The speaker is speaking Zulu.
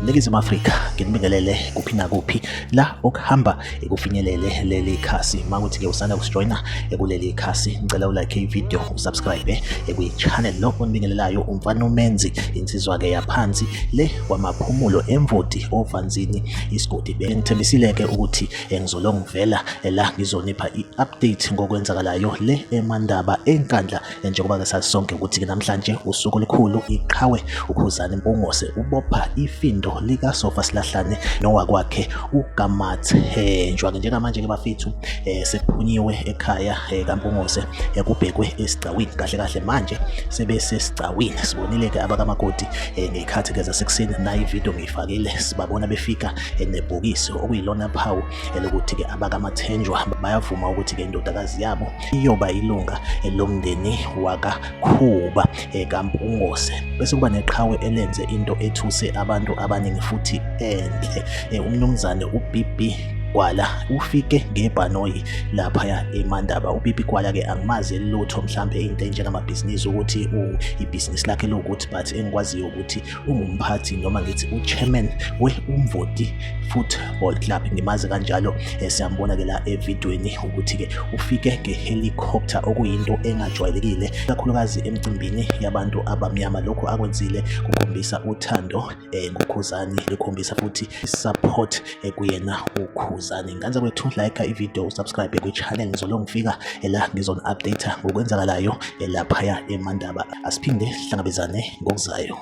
Ningizimu Afrika, nginibingelele kuphi nakuphi la okuhamba ekufinyelele leli khasi. Makuthi-ke usanda kusijoyina kuleli khasi, ngicela ulike ividiyo, usubscribe kwi-channel. Lo onibingelelayo umfana uMenzi, insizwa-ke yaphansi le kwamaphumulo emvoti ovanzini isigodi. Bengithembisile-ke ukuthi ngizolo ngivela la ngizonipha i-update ngokwenzakalayo le eMandaba eNkandla, njengoba-ke sazi sonke ukuthi-ke namhlanje usuku olukhulu, iqhawe uKhuzani Mpungose ubopha ifindo likasofa silahlane nowakwakhe uGamathenjwa-ke. Njengamanje-ke bafethu, sekuphunyiwe ekhaya kaMpungose, kubhekwe esigcawini. Kahle kahle manje sebesesigcawini. Sibonile-ke abakamakoti ngey'khathi-ke zasekuseni, nayo ividiyo ngiyifakile, sibabona befika nebhokisi okuyilona phawu elokuthi-ke abakaMathenjwa bayavuma ukuthi-ke indodakazi yabo iyoba ilunga lomndeni wakaKhuba kaMpungose. Bese kuba neqhawe elenze into ethuse abantu abaningi futhi enhle, umnumzane uBB Gwala ufike ngebhanoyi laphaya eMandaba. UBB Gwala-ke angimazi lutho, mhlampe into enjengamabhizinisi ukuthi ibhizinisi lakhe liwukuthi, but engikwaziyo ukuthi ungumphathi noma ngithi uchairman we-Umvoti Football Club, ngimazi kanjalo. Siyambona-ke la evidweni ukuthi-ke ufike nge-helicopter, okuyinto engajwayelekile kakhulukazi emcimbini yabantu abamnyama. Lokhu akwenzile kukhombisa uthando ngoKhuzani, likhombisa futhi support kuyena uKhuzani. Nganza kwethu, like ivideo, usubscribe kwi-channel. Ngizolo ngifika la ngizoni-update ngokwenzakalayo laphaya eMandaba. Asiphinde sihlangabezane ngokuzayo.